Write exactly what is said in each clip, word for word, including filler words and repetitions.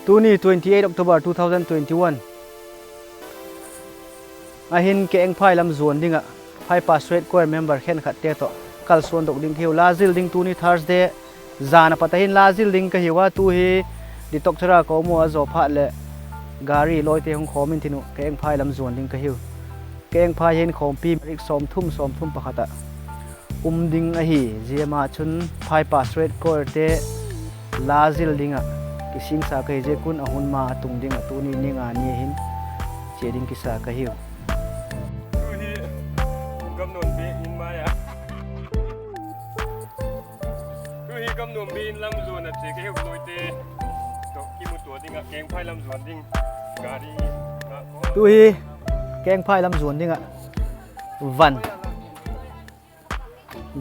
Tuni twenty eight October two thousand twenty one ahin Kengphai lam zuan ding ah Phai Pastorate Choir member khenkhatte tawh kalsuandok ding ka hiu. La zil ding tuni Thursday zan a pat ahin la zil ding ka hiu a, tu hi Ditokchara ka um ua, a zaw phat leh gari lawite hung khawm intin uh Kengphai lam zuan ding ka hiu. Kengphai hin khawmpi marik sawmthum, sawmthum pakhat ah um ding ahi. Zia ma chun Phai Pastorate Choirte la zil ding ah kisingsa ka hi ziak un a hun ma a tung ding ah tuni ni nga ni hin chia ding kisa ka hiu. Tu hi Gamnuambi in mai a, tu hi Gamnuambi in lam zuan a chia ka hiu, lawite tawh kimutua ding ah Kengphai lam zuan ding gari. Tu hi Kengphai lam zuan ding ah van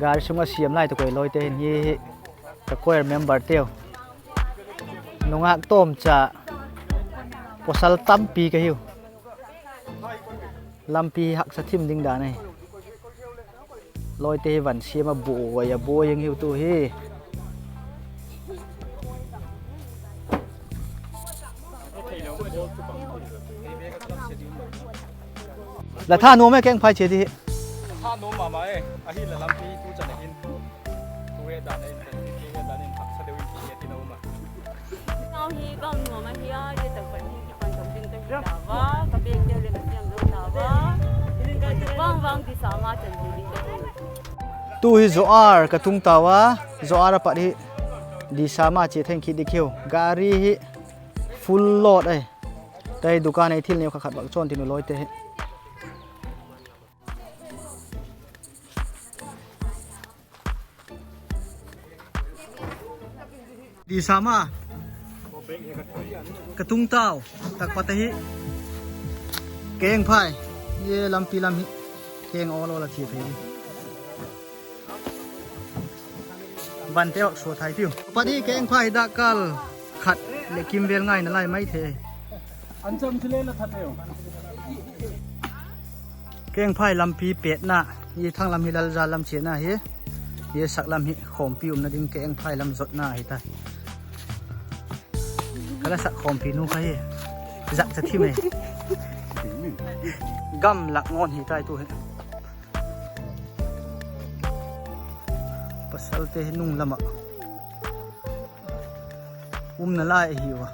gari sung a siam lai tak ui, lawite hin hi hi ka choir memberteu. Nungak tawmcha, pawsal tampi ka hiu. Lampi haksa thim ding dan ahi. Lawite hi van siam a buai a buai ing hiu tu hi. La tha nuam e Kengphai chia di hi. Tha nuam ma ma e, ahileh lampi tu chan a hin tu he dan in, tu he dan in haksa deu in ti he tin a um a. Nau hi Gamnuam ahi a, zia tak pat hi kipan tok ding ka hi ta ua, ka bag te le ka siam zo ta ua. Vang vang Disama chan ding ka hi. Tu hi Zoar ka tung tau a, Zoar a pat hi Disama chia theng kit ding hiu. Gari hi full load ahi. Tei dukan ei thil neu kha khat vak chawn tin u lawite hi. Disama ka tung tau, tak pat ahi Kengphai, e lampi lam hi keng awl awl a chia thei. Vante vak sua thai tiu. Pat hi Kengphai hi dakkal khat leh kim vel ngaina lai mai thei. Kengphai lampi pêtna, i thang lam hi Lalzal lam chiana hi, i sak lam hi khawmpi umna ding Kengphai lam zotna ahi ta. Ka la sak khawmpi nu kha hi, zak cha thim e. Gam lak ngawn hi tai tu hi. Pasalte hi nung lam ah umna lai ahiu a.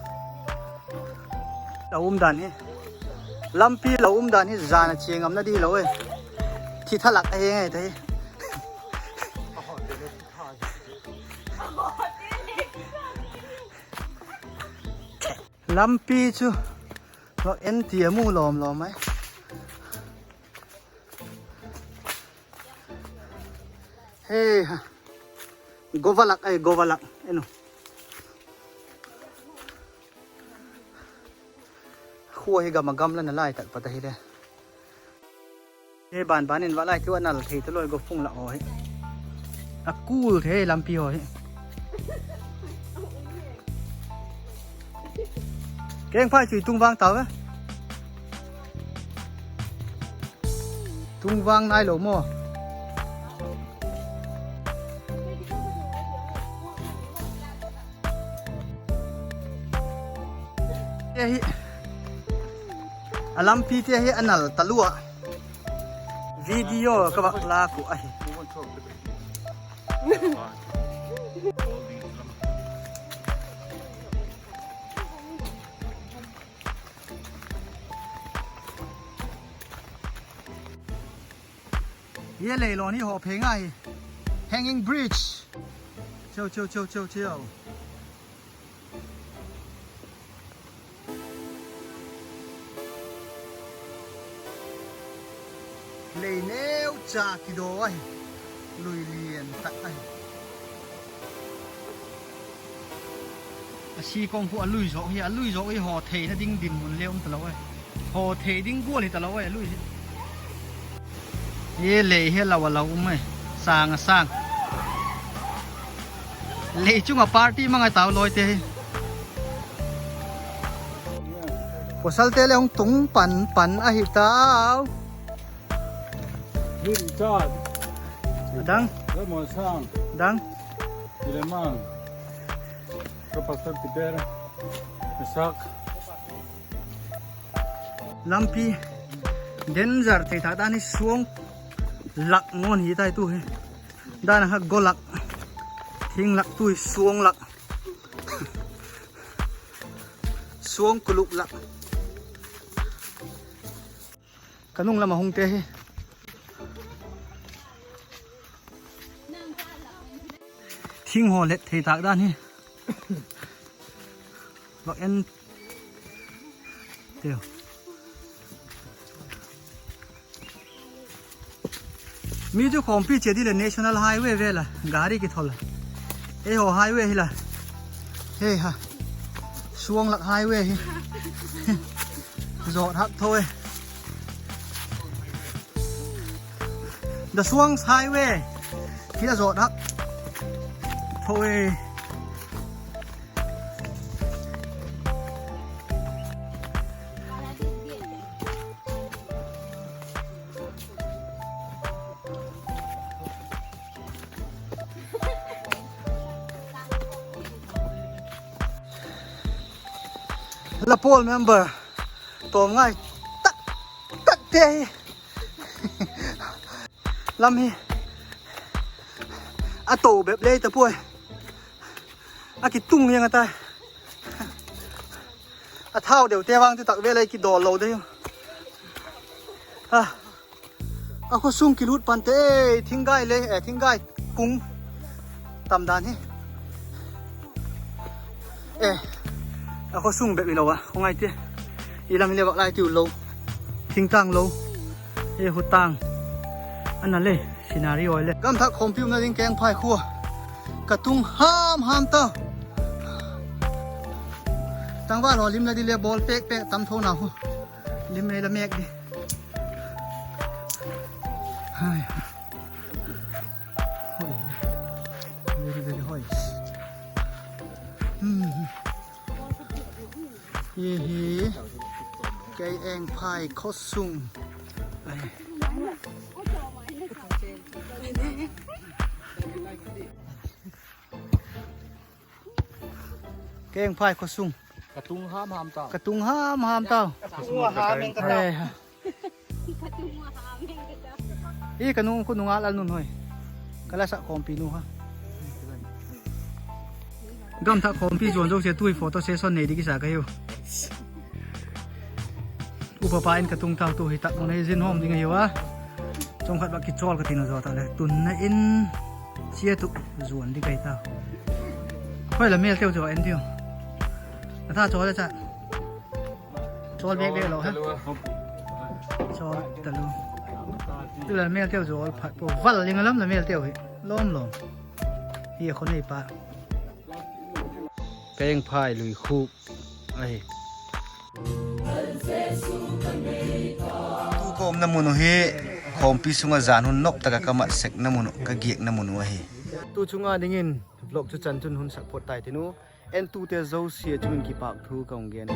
La umdan hi, lampi la umdan hi zan a chia ngamna di lo e. Thi thalak ahi ngai ta hi. Lampi chu vak en ti a mu lawm lawm ai. He, govalak ai, govalak enu. Khua hi gam a gamla na lai tak pat ahile. He ban ban in va lai tiu a nal thei ta loi go phung lak haw hi. A kul thei lampi haw hi. Kengphai chu i tung vang tau ve. Tung vang nailo maw. Te hi, a lampite hi a nal talua. Video ka vak lâk uh ahi. Hi lei lawn hi haw phei ngai. Hanging bridge. Cheu, cheu, cheu, cheu, cheu. Lei neucha kidaw ahi. Lui lian tak ahi. A si kong khu a lui zawk hi, a lui zawk hi haw theina ding dinmun le um talo e. Haw thei ding gual hi talo e a lui hi. Hi lei hi lo a lo um e. Sâng a sâng. Lei chung ah party mang a tau lawite hi. Pawsalte le hung tung pan pan ahi tau. Dang. Dang. Ka pastor Peter. Sak. Lampi danger thei tak dan hi, suang lak ngawn hi tai tu hi. Dan a kha go lak, thing lak tu hi, suang lak, suang kuluk lak. Ka nung lam a hungte hi. Thing haw let thei tak dan hi. Vak en teu. Mi chu khawmpi chia di leh National Highway vel a gari kithol a. Eihaw highway hi la. Hei ha. Suang lak highway hi. Zawt hak tho e. The Suang Highway hi a zawt hak tho e. La pawl member tawm ngai tak takte hi. Lam hi a to bep lei ta puai. A kitung liang a ta. A thau deute vang chu tak vel ei kidawl lo dei. A, a khaw sung kilut pante, thinggai le, eh, thinggai kung tam dan hi. E, a khaw sung bep hilo a, khawngai te. I lam hi le vak lai tiu lo, thingtâng lo, e, hutâng. A na le, scenery awi le. Gam thak khawmpi umna ding Kengphai khua ka tung ham ham ta. Tangval haw lim la di le bawl pêk pêk tam tho na khu. Lim ei la mêk di. Hi hi, Kengphai khaw sung. Kengphai khaw sung. Ka tung ham ham tau. I ka nu khu nunga Lalnunhoi, ka la sak khawmpi nu kha. Gam thak khawmpi zuan zosia tu hi photo session nei di kisa ka hiu. Upa pa in ka tung tau tu hi tak mun hi zin hawm ding ahiu a. Chawmkhat vak kichawl ka tina zaw tak le tunna in chia tu zuan di kai tau. Hoi la mêlteu zaw en diu. A tha chawl a cha. Chawl bek bek lo ha. Chawl talu. Tu la mêlteu zaw phat pua val ding a lam la mêlteu hi. Lawm lawm. Hi a khaw nei pa. Kengphai lui khuk ahi. Tu ka umna mun uh hi khawmpi sung ah zan hun nop tak ah ka mat sekna mun uh, ka giakna mun uh ahi. Tu chung a dingin vlog chu chan chun hun sak phot tai tin u. Entute zosia chung in kipâk thu ka hung gen.